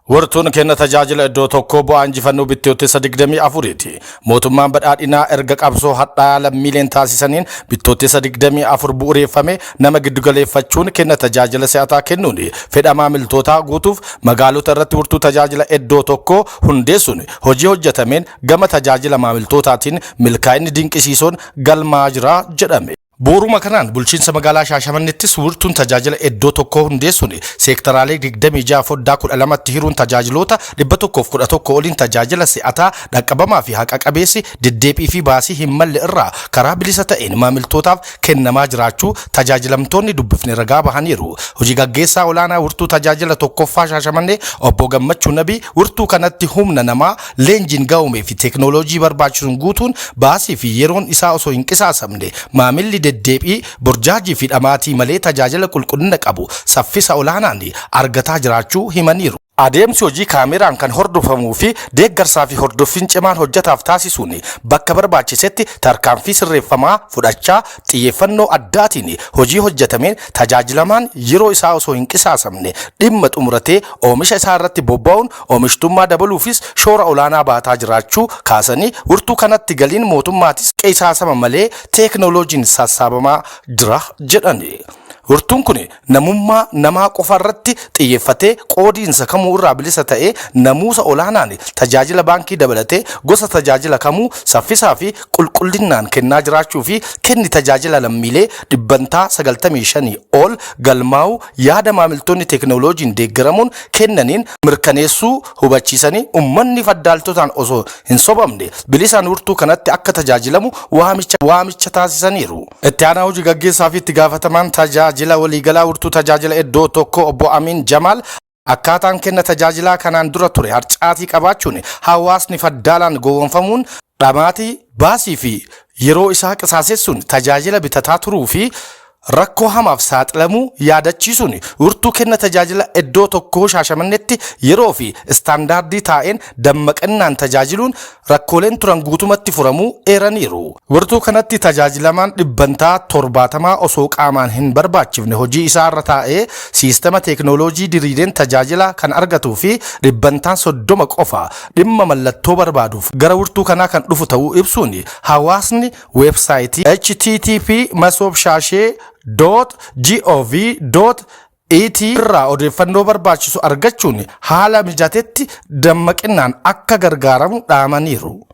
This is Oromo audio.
Wirtuun kenna tajaajila iddoo tokkoo bu'aa injifannoo Bittootessa 24ti. Mootummaan badhaadhinaa erga qabsoo hadhaa'aa lammiileen taasisaniin Bittootessa 24 bu'ureeffame nama giddugaleeffachuun kenna tajaajila si'ataa kennuun fedha maamiltootaa guutuuf magaalota irratti wirtuu tajaajila iddoo tokkoo hundeessuun hojii hojjetameen gama tajaajila maamiltootaatiin milkaa'inni dinqisiisoon galmaa jira jedhame. Bu'uuruma kanaan bulchiinsa magaalaa Shaashamannettis wirtuun tajaajila iddoo tokkoo hundeessuun seektaraalee 26 foddaa 12tti hiruun tajaajiloota 111 oliin tajaajila si'ataa, dhaqqabamaa fi haqa qabeessi deddeebii fi baasii hin malle irraa karaa bilisa ta'een maamiltootaaf kennamaa jiraachuu tajaajilamtoonni dubbifne ragaa bahaniiru. Hojii gaggeessaa olaanaa wirtuu tajaajila tokkoffaa Shaashamannee obbo Gammachuu Nabii wirtuu kanatti humna namaa leenjiin ga'oomee fi teeknooloojii barbaachisuun guutuun baasii fi yeroon isaa osoo hin qisaasamne maamilli deddeebii, burjaajii fi dhamaatii malee tajaajila qulqullina qabu saffisa olaanaan argataa jiraachuu himaniiru. Adeemsi hojii kaameraan kan hordofamuu fi deeggarsaa fi hordoffiin cimaan hojjetaaf taasisuun bakka barbaachisetti tarkaanfii sirreeffamaa fudhachaa xiyyeeffannoo addaatiin hojii hojjetameen tajaajilamaan yeroo isaa osoo hin qisaasamne dhimma xumuratee oomisha isaa irratti bobba'uun oomishtummaa dabaluufis shoora olaanaa baataa jiraachuu kaasanii, wirtuu kanatti galiin mootummaatis qisaasama malee teeknooloojiin sassaabamaa jira jedhani. Wirtuun kun namummaa namaa qofa irratti xiyyeeffatee qoodiinsa kamuu irraa bilisa ta'ee namuusa olaanaan tajaajila baankii dabalatee gosa tajaajila kamuu saffisaa fi qulqullinnaan kennaa jiraachuu fi kenni tajaajila lammiilee dhibbantaa 95 ol galmaa'uu yaada maamiltoonni teeknooloojiin deeggaramuun kennaniin mirkaneessuu hubachiisanii, ummanni faddaaltotaan osoo hin sobamne bilisaan wirtuu kanatti akka tajaajilamu waamicha taasisaniiru. Itti aanaa hojii gaggeessaa fi itti gaafatamaan tajaajila waliigalaa wirtuu tajaajila iddoo tokko obbo Amiin Jamaal akkaataan kenna tajaajilaa kanaan dura ture harcaatii qabaachuun hawaasni faddaalaan gowwoomfamuun dhamaatii, baasii fi yeroo isaa qisaasessuun tajaajila bitataa turuu fi rakkoo hamaaf saaxilamuu yaadachiisuun, wirtuu kenna tajaajila iddoo tokkoo Shaashamannetti yeroo fi istaandaardii taa'een dammaqannaan tajaajiluun rakkooleen turan guutumatti furamuu eeraniiru. Wirtuu kanatti tajaajilamaan dhibbantaa 70 osoo qaamaan hin barbaachifne hojii isaa irra taa'ee siistama teeknooloojii diriireen tajaajila kan argatuu fi dhibbantaan 30 qofa dhimma mallattoo barbaaduuf gara wirtuu kanaa kan dhufu ta'uu ibsuun, hawaasni weebsaayitii http://masobshashee.gov.et irraa odeeffannoo barbaachisu argachuun haala mijatetti dammaqinnaan akka gargaaramu dhaamaniiru.